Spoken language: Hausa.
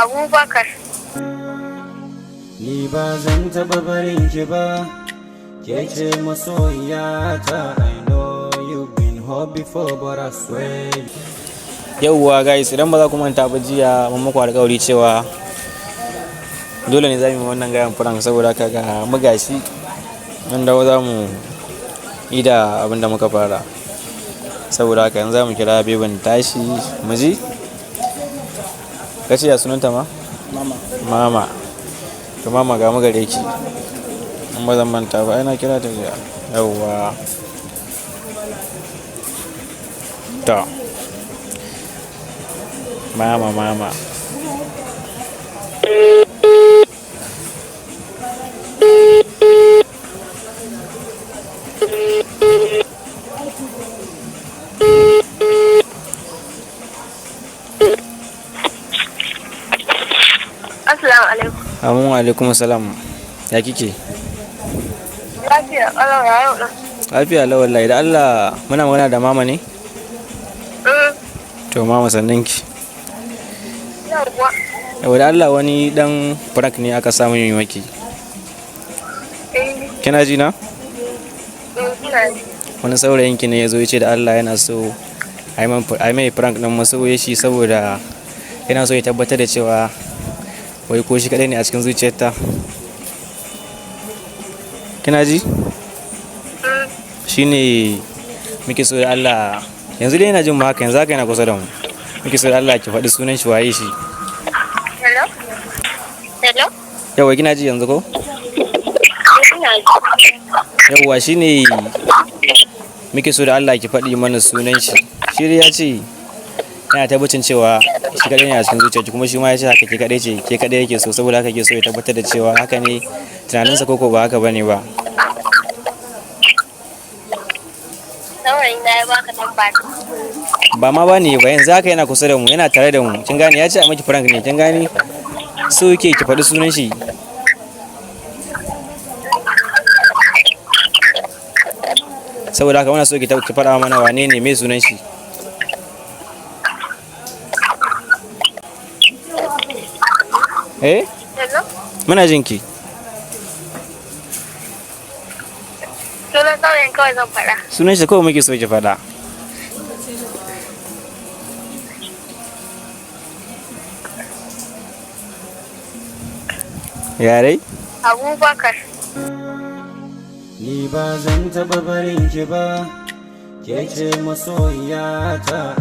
Abubakar. Ni ba zan taɓa barin ki ba, ke ce masoyiyata. I know you've been hurt before, but I swear. Yauwa guys, idan ba za ku manta ba, jiya mun muku alƙawari cewa dole ne za mu yi wannan gayan prank. Saboda haka ga mu gashi mun dawo, za mu yi da abin da muka fara. Saboda haka yanzu za mu kira bebin tashi mu ji. Kace ya sunanta ma? Mama. Mama. To mama, ga mu gare ki. In ba zan manta ba, ai na kira ta jiya. Yauwa. To. Mama, mama. Assalamu alaikum. Amin wa alaikum salam. Ya kike? Lafiya, Allah ya yau ɗin. Lafiya lau wallahi. Da Allah muna magana da mama ne? To mama, sannan ki. Yawwa. Yau da Allah wani dan prank ne aka samu yi maki. Eh, Kina ji na? ina ji. Wani saurayin ki ne ya zo ya ce da Allah yana so a yi mai prank ɗin masoyi shi, saboda yana so ya tabbatar da cewa wai ko shi kaɗai ne a cikin zuciyarta. Kina ji? Mm. Shi ne muke so da Allah, yanzu dai yana jin mu haka, yanzu haka yana kusa da mu. Muke so da Allah ki faɗi sunan shi, waye shi. Hello? Hello? Yawwa, kina ji yanzu ko? Ina ji. Yawwa, shi ne muke so da Allah ki faɗi mana sunan shi. Shi dai ya ce yana tabbacin cewa shi kaɗai ne a cikin zuciyarki, kuma shi ma ya ce haka, ke kaɗai ce, ke kaɗai yake so. Saboda haka yake so ya tabbatar da cewa haka ne tunaninsa ko ba haka bane ba. Saurayin na ya baka lamba ta. Ba ma ba ne ba, yanzu haka yana kusa da mu, yana tare da mu. Kin gane? Ya ce a miki prank ne, kin gane? So yake ki faɗi sunan shi. Saboda haka muna so ki faɗa mana wane ne, mai sunan shi. Eh? Hello? Muna jin ki. Sunan saurayin kawai zan faɗa. Sunan shi kawai muke so ki faɗa. Yare? Abubakar. Ni ba zan taɓa barin ki ba, ke ce masoyiyata.